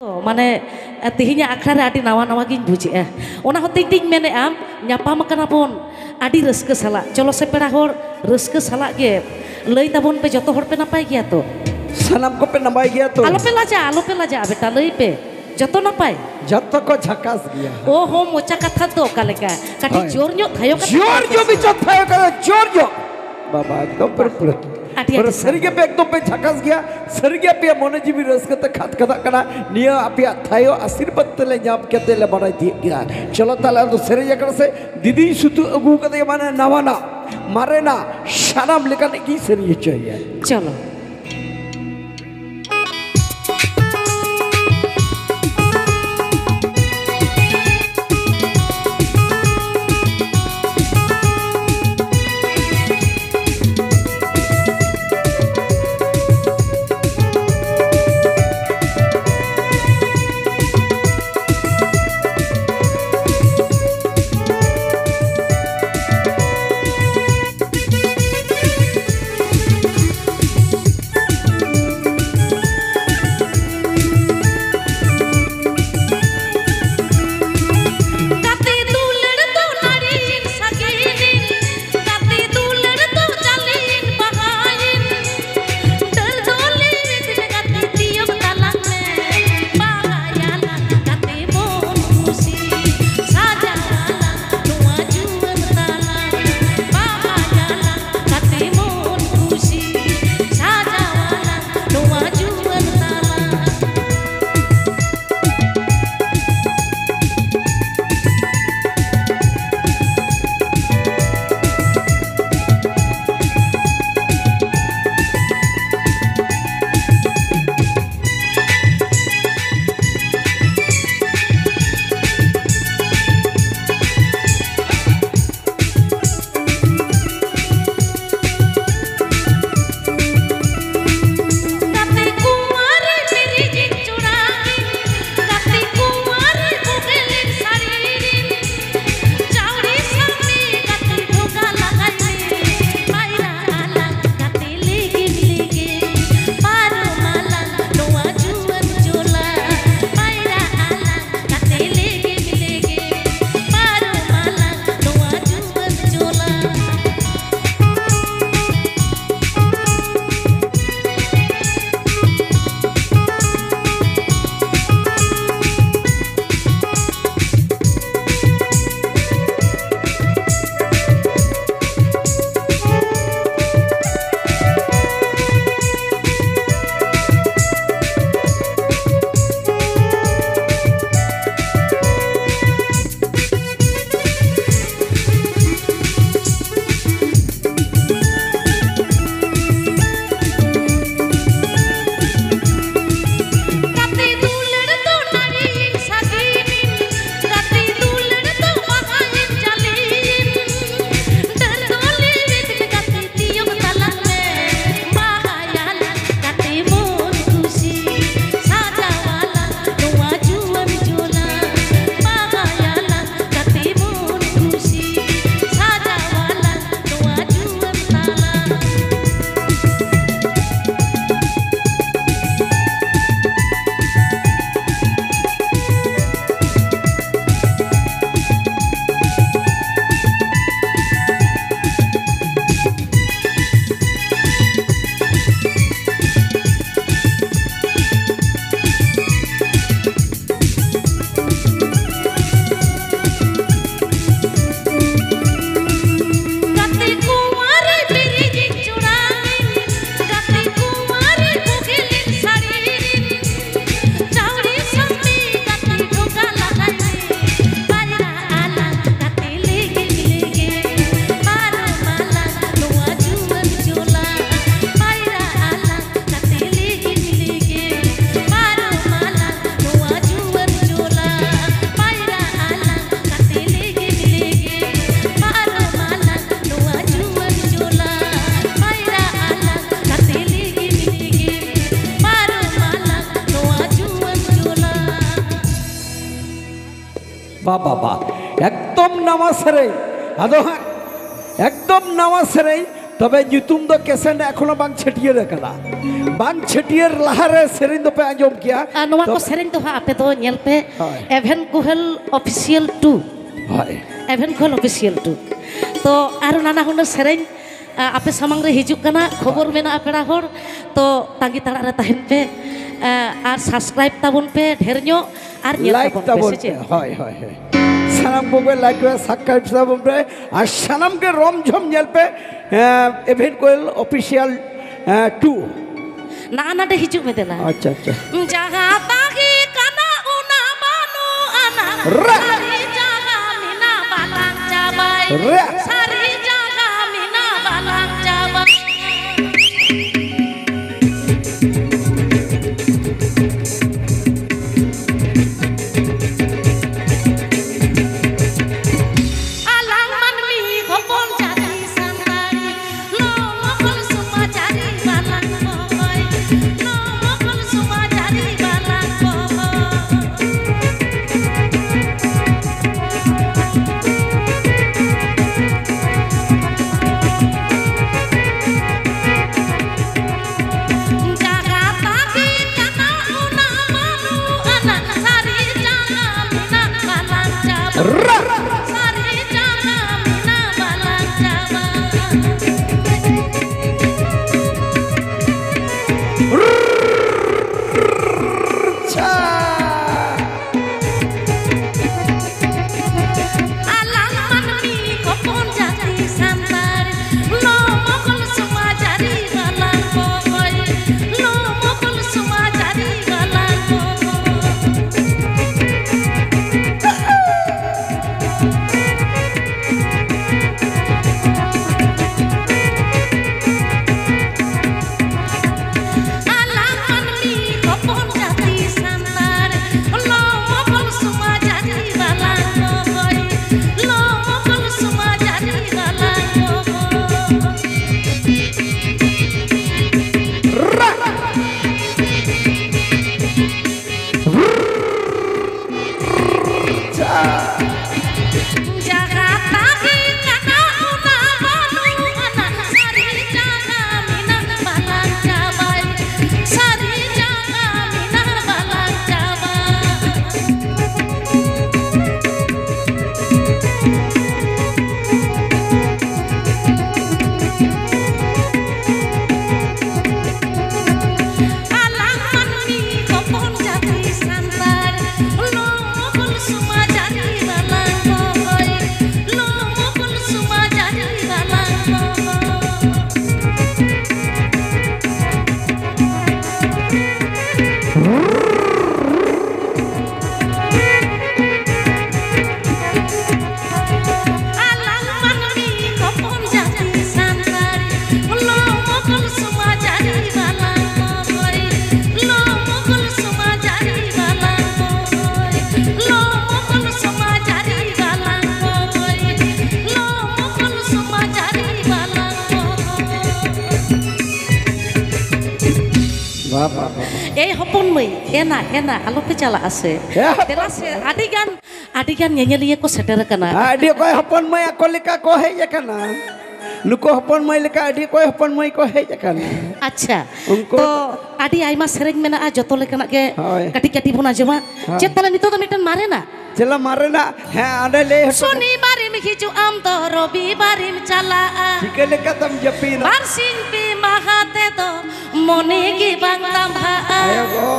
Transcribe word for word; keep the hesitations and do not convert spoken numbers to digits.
ᱢᱟᱱᱮ, ᱛᱮᱦᱮᱧᱟᱜ ᱟᱠᱷᱲᱟ ᱨᱮ ᱟᱹᱰᱤ ᱱᱟᱣᱟ ᱱᱟᱣᱟ ᱜᱤᱧ ᱵᱩᱡᱮᱜᱼᱟ᱾ ᱚᱱᱟ ᱦᱚᱛᱮᱡ ᱛᱤᱧ ᱢᱮᱱᱮᱫᱼᱟ, ᱧᱟᱯᱟᱢ ᱟᱠᱟᱱᱟ ᱵᱚᱱ ᱟᱹᱰᱤ ᱨᱟᱹᱥᱠᱟᱹ ᱥᱟᱞᱟᱜ᱾ ᱪᱚᱞᱚ ᱥᱮ ᱯᱮᱲᱟ ᱦᱚᱲ, ᱨᱟᱹᱥᱠᱟᱹ ᱥᱟᱞᱟᱜ ᱜᱮ ᱞᱟᱹᱭ ᱛᱟᱵᱚᱱ ᱯᱮ, ᱡᱚᱛᱚ ᱦᱚᱲ ᱯᱮ ᱱᱟᱯᱟᱭ ᱜᱮᱭᱟ ᱛᱚ? ᱥᱟᱱᱟᱢ ᱠᱚᱯᱮ ᱱᱟᱯᱟᱭ ᱜᱮᱭᱟ ᱛᱚ? ᱟᱞᱚᱯᱮ ᱞᱟᱡᱟᱜᱼᱟ, ᱟᱞᱚᱯᱮ ᱞᱟᱡᱟᱜᱼᱟ ᱵᱮᱴᱟ, ᱞᱟᱹᱭ ᱯᱮ, ᱡᱚᱛᱚ ᱱᱟᱯᱟᱭ? ᱡᱚᱛᱚ ᱠᱚ ᱡᱷᱟᱠᱟᱥ ᱜᱮᱭᱟ᱾ ᱚ ᱦᱚᱸ, ᱢᱚᱪᱟ ᱠᱟᱛᱷᱟ ᱫᱚ ᱚᱠᱟ ᱞᱮᱠᱟ? ᱠᱟᱹᱴᱤᱡ ᱦᱳᱭ᱾ ᱡᱳᱨ ᱧᱚᱜ ᱛᱷᱟᱭᱚ ᱠᱟᱛᱮ ᱡᱳᱨ ᱞᱟᱹᱭ ᱧᱚᱜ ᱯᱮ᱾ ᱵᱤᱪᱟᱹᱨ ᱛᱷᱟᱭᱚ ᱠᱟᱛᱮ, ᱡᱳᱨ ᱧᱚᱜ᱾ ᱵᱟᱵᱟ, ᱮᱠᱫᱚᱢ ᱯᱩᱨᱟᱹ ᱯᱩᱨᱟᱹ᱾ ᱟᱹᱰᱤ, ᱟᱹᱰᱤ ᱯᱩᱨᱟᱹ ᱥᱟᱹᱨᱤ ᱜᱮ ᱥᱟᱨᱦᱟᱣ᱾ ᱯᱮ ᱮᱠᱫᱚᱢ ᱯᱮ ᱡᱷᱟᱠᱟᱥ ᱜᱮᱭᱟ᱾ ᱥᱟᱹᱨᱤ ᱜᱮ ᱟᱯᱮᱭᱟᱜ ᱢᱚᱱᱮ ᱡᱤᱣᱤ ᱨᱟᱹᱥᱠᱟᱹ ᱛᱮ ᱠᱷᱟᱫ ᱠᱷᱟᱫᱟᱜ ᱠᱟᱱᱟ᱾ ᱱᱤᱭᱟᱹ ᱟᱯᱮᱭᱟᱜ ᱛᱷᱟᱭᱚ ᱟᱥᱤᱨᱵᱟᱫᱽ ᱛᱮᱞᱮ ᱧᱟᱢ ᱠᱟᱛᱮ ᱞᱮ ᱵᱟᱲᱟᱭ ᱛᱤᱭᱳᱜ ᱠᱮᱫᱟ᱾ ᱪᱚᱞᱚ ᱛᱟᱦᱞᱮ ᱟᱫᱚ ᱥᱮᱨᱮᱧ ᱟᱠᱷᱲᱟ ᱥᱮ ᱫᱤᱫᱤᱧ ᱥᱩᱛᱩᱜ ᱟᱹᱜᱩ ᱠᱟᱫᱮᱭᱟ, ᱢᱟᱱᱮ ᱱᱟᱣᱟᱱᱟᱜ, ᱢᱟᱨᱮᱱᱟᱜ, ᱥᱟᱱᱟᱢ ᱞᱮᱠᱟᱱᱟᱜ ᱜᱤᱧ ᱥᱮᱨᱮᱧ ᱦᱚᱪᱚᱭᱮᱭᱟ᱾ ᱪᱚᱞᱚ᱾ ᱵᱟ, ᱵᱟ, ᱵᱟ᱾ ᱮᱠᱫᱚᱢ ᱱᱟᱣᱟ ᱥᱮᱨᱮᱧ᱾ ᱟᱫᱚ ᱦᱟᱸᱜ ᱮᱠᱫᱚᱢ ᱱᱟᱣᱟ ᱥᱮᱨᱮᱧ, ᱛᱚᱵᱮ ᱧᱩᱛᱩᱢ ᱫᱚ ᱠᱮᱥᱮᱴ ᱮᱠᱷᱚᱱᱳ ᱵᱟᱝ ᱪᱷᱟᱹᱴᱭᱟᱹᱨ ᱟᱠᱟᱱᱟ᱾ ᱵᱟᱝ ᱪᱷᱟᱹᱴᱭᱟᱹᱨ ᱞᱟᱦᱟᱨᱮ ᱥᱮᱨᱮᱧ ᱫᱚᱯᱮ ᱟᱸᱡᱚᱢ ᱠᱮᱭᱟ᱾ ᱟᱨ ᱱᱚᱣᱟ ᱠᱚ ᱛᱚᱵᱮ ᱥᱮᱨᱮᱧ ᱫᱚ ᱦᱟᱸᱜ ᱟᱯᱮ ᱫᱚ ᱧᱮᱞ ᱯᱮ, ᱦᱳᱭ᱾ ᱮᱵᱷᱮᱱ ᱠᱳᱦᱮᱞ ᱚᱯᱷᱤᱥᱤᱭᱟᱞ ᱴᱩ᱾ ᱦᱳᱭ᱾ ᱮᱵᱷᱮᱱ ᱠᱳᱦᱮᱞ ᱚᱯᱷᱤᱥᱤᱭᱟᱞ ᱴᱩ᱾ ᱛᱚ ᱟᱨ ᱱᱟᱱᱟ ᱦᱩᱱᱟᱹᱨ ᱥᱮᱨᱮᱧ, ᱟ, ᱟᱯᱮ ᱥᱟᱢᱟᱝ ᱨᱮ ᱦᱤᱡᱩᱜ ᱠᱟᱱᱟ, ᱠᱷᱚᱵᱚᱨ ᱦᱳᱭ᱾ ᱢᱮᱱᱟᱜᱼᱟ ᱯᱮᱲᱟ ᱦᱚᱲ᱾ ᱛᱚ ᱛᱟᱺᱜᱤ ᱛᱟᱲᱟᱜ ᱨᱮ ᱛᱟᱦᱮᱱ ᱯᱮ, ᱟ, ᱟᱨ ᱥᱟᱵᱥᱠᱨᱟᱭᱤᱵ ᱛᱟᱵᱚᱱ ᱯᱮ ᱰᱷᱮᱨ ᱧᱚᱜ᱾ ᱟᱨ ᱧᱮᱞ ᱞᱟᱭᱤᱠ ᱛᱟᱵᱚᱱ ᱯᱮ, ᱛᱟᱵᱚᱱ ᱥᱮ ᱯᱮ᱾ ᱪᱮᱫ? ᱦᱳᱭ, ᱦᱳᱭ, ᱦᱳᱭ᱾ ᱥᱟᱱᱟᱢ ᱠᱚᱜᱮ ᱞᱟᱭᱤᱠ ᱯᱮ, ᱥᱟᱵᱥᱠᱨᱟᱭᱤᱵ ᱛᱟᱵᱚᱱ ᱯᱮ, ᱟᱨ ᱥᱟᱱᱟᱢ ᱜᱮ ᱨᱚᱢ ᱡᱷᱚᱢ ᱧᱮᱞ ᱯᱮ, ᱮᱸ, ᱮᱵᱷᱮᱱ ᱠᱳᱭᱮᱞ ᱚᱯᱷᱤᱥᱤᱭᱟᱞ, ᱮᱸ, ᱴᱩ᱾ ᱱᱟᱜᱼᱟ ᱱᱟᱰᱮ ᱦᱤᱡᱩᱜ ᱢᱮ ᱫᱮᱞᱟ᱾ ᱟᱪᱪᱷᱟ, ᱟᱪᱪᱷᱟ᱾ ᱡᱟᱦᱟᱸ ᱛᱟᱦᱮᱸ ᱠᱟᱱᱟ ᱚᱱᱟ ᱵᱟᱹᱱᱩᱜ ᱟᱱᱟ, ᱨᱟ᱾ ᱥᱟᱹᱨᱤ ᱡᱟᱦᱟᱸ ᱢᱮᱱᱟᱜ ᱵᱟᱞᱟᱝ ᱪᱟᱵᱟᱭ᱾ ᱨᱟ᱾ ᱥᱟᱹᱨᱤ ᱡᱟᱦᱟᱸ ᱢᱮᱱᱟᱜ ᱵᱟᱞᱟᱝ ᱪᱟᱵᱟᱭ᱾ ᱟᱞᱟᱝ ᱢᱟᱹᱱᱢᱤ ᱦᱚᱯᱚᱱ ᱡᱟᱹᱛᱤ ᱥᱟᱱᱛᱟᱲ, ᱱᱚᱣᱟ ᱢᱚᱦᱚᱞ ᱥᱚᱢᱟᱡᱽ ᱟᱹᱨᱤ ᱵᱟᱞᱟᱝ ᱫᱚᱦᱚᱭ, ᱱᱚᱣᱟ ᱢᱚᱦᱚᱞ ᱥᱚᱢᱟᱡᱽ ᱟᱹᱨᱤ ᱵᱟᱞᱟᱝ ᱫᱚᱦᱚᱭ᱾ ᱡᱟᱜᱟ ᱛᱟᱦᱮᱸ ᱠᱟᱱᱟ ᱚᱱᱟ ᱵᱟᱹᱱᱩᱜ ᱟᱱᱟ, ᱥᱟᱹᱨᱤ ᱡᱟᱜᱟ ᱢᱮᱱᱟᱜ ᱵᱟᱞᱟᱝ ᱪᱟᱵᱟ᱾ ᱨᱟ! ᱥᱟᱹᱨᱤ ᱡᱟᱜᱟ ᱢᱮᱱᱟᱜ ᱵᱟᱞᱟᱝ ᱪᱟᱵᱟ᱾ ᱟᱞᱟᱝ ᱢᱟᱹᱱᱢᱤ ᱦᱚᱯᱚᱱ ᱡᱟᱹᱛᱤ ᱥᱟᱱᱛᱟᱲ, ᱱᱚᱣᱟ ᱢᱚᱦᱚᱞ ᱥᱚᱢᱟᱡᱽ ᱟᱹᱨᱤ ᱵᱟᱞᱟᱝ ᱵᱚᱜᱚᱭ, ᱱᱚᱣᱟ ᱢᱚᱦᱚᱞ ᱥᱚᱢᱟᱡᱽ ᱟᱹᱨᱤ ᱵᱟᱞᱟᱝ ᱵᱚᱜᱚᱭ᱾ ᱟᱞᱟᱝ ᱢᱟᱹᱱᱢᱤ ᱦᱚᱯᱚᱱ ᱡᱟᱹᱛᱤ ᱥᱟᱱᱛᱟᱲ, ᱞᱚ ᱢᱚᱦᱚᱞ ᱥᱚᱢᱟᱡᱽ ᱟᱹᱨᱤ ᱵᱟᱞᱟᱝ ᱫᱚᱦᱚᱭ, ᱞᱚ ᱢᱚᱦᱚᱞ ᱥᱚᱢᱟᱡᱽ ᱟᱹᱨᱤ ᱵᱟᱞᱟᱝ ᱫᱚᱦᱚᱭ᱾ ᱮ ᱦᱚᱯᱚᱱ ᱢᱟᱹᱭ, ᱮᱱᱟ, ᱮᱱᱟ, ᱟᱞᱚᱯᱮ ᱪᱟᱞᱟᱜᱼᱟ ᱥᱮ᱾ ᱮ ᱦᱚᱯᱚᱱ ᱫᱮᱞᱟ ᱥᱮ, ᱟᱹᱰᱤ ᱜᱟᱱ, ᱟᱹᱰᱤ ᱜᱟᱱ ᱧᱮᱧᱮᱞᱤᱭᱟᱹ ᱠᱚ ᱥᱮᱴᱮᱨ ᱟᱠᱟᱱᱟ᱾ ᱟᱹᱰᱤ ᱚᱠᱚᱭ ᱦᱚᱯᱚᱱ ᱢᱟᱹᱭ ᱟᱠᱚ ᱞᱮᱠᱟ ᱠᱚ ᱦᱮᱡ ᱟᱠᱟᱱᱟ᱾ ᱱᱩᱠᱩ ᱦᱚᱯᱚᱱ ᱢᱟᱹᱭ ᱞᱮᱠᱟ ᱟᱹᱰᱤ ᱚᱠᱚᱭ ᱦᱚᱯᱚᱱ ᱢᱟᱹᱭ ᱠᱚ ᱦᱮᱡ ᱟᱠᱟᱱᱟ᱾ ᱟᱪᱪᱷᱟ, ᱩᱱᱠᱩ ᱛᱚ ᱟᱹᱰᱤ ᱟᱭᱢᱟ ᱥᱮᱨᱮᱧ ᱢᱮᱱᱟᱜᱼᱟ, ᱡᱚᱛᱚ ᱞᱮᱠᱟᱱᱟᱜ ᱜᱮ ᱦᱳᱭ᱾ ᱠᱟᱹᱴᱤᱡ ᱠᱟᱹᱴᱤᱡ ᱵᱚᱱ ᱟᱸᱡᱚᱢᱟ᱾ ᱦᱳᱭ᱾ ᱪᱮᱫ ᱛᱟᱦᱞᱮ ᱱᱤᱛᱚᱜ ᱫᱚ ᱢᱤᱫᱴᱮᱱ ᱢᱟᱨᱮᱱᱟᱜ? ᱪᱮᱞᱟ ᱢᱟᱨᱮᱱᱟᱜ, ᱦᱮᱸ, ᱚᱸᱰᱮ ᱞᱟᱹᱭ ᱦᱚᱴᱚ ᱠᱟᱜ᱾ ᱥᱚᱱᱤᱵᱟᱨᱮᱢ ᱦᱤᱡᱩᱜ ᱟᱢ ᱫᱚ ᱨᱚᱵᱤᱵᱟᱨᱮᱢ ᱪᱟᱞᱟᱜᱼᱟ᱾ ᱪᱤᱠᱟᱹ ᱞᱮᱠᱟᱛᱮᱢ ᱡᱟᱹᱯᱤᱫᱟ? ᱵᱟᱨᱥᱤᱧ ᱯᱮ ᱢᱟᱦᱟ ᱛᱮᱫᱚ ᱢᱚᱱᱮ ᱜᱮ ᱵᱟᱝ ᱛᱟᱢᱵᱷᱟᱜᱼᱟ᱾ ᱟᱭᱳ ᱜᱚ᱾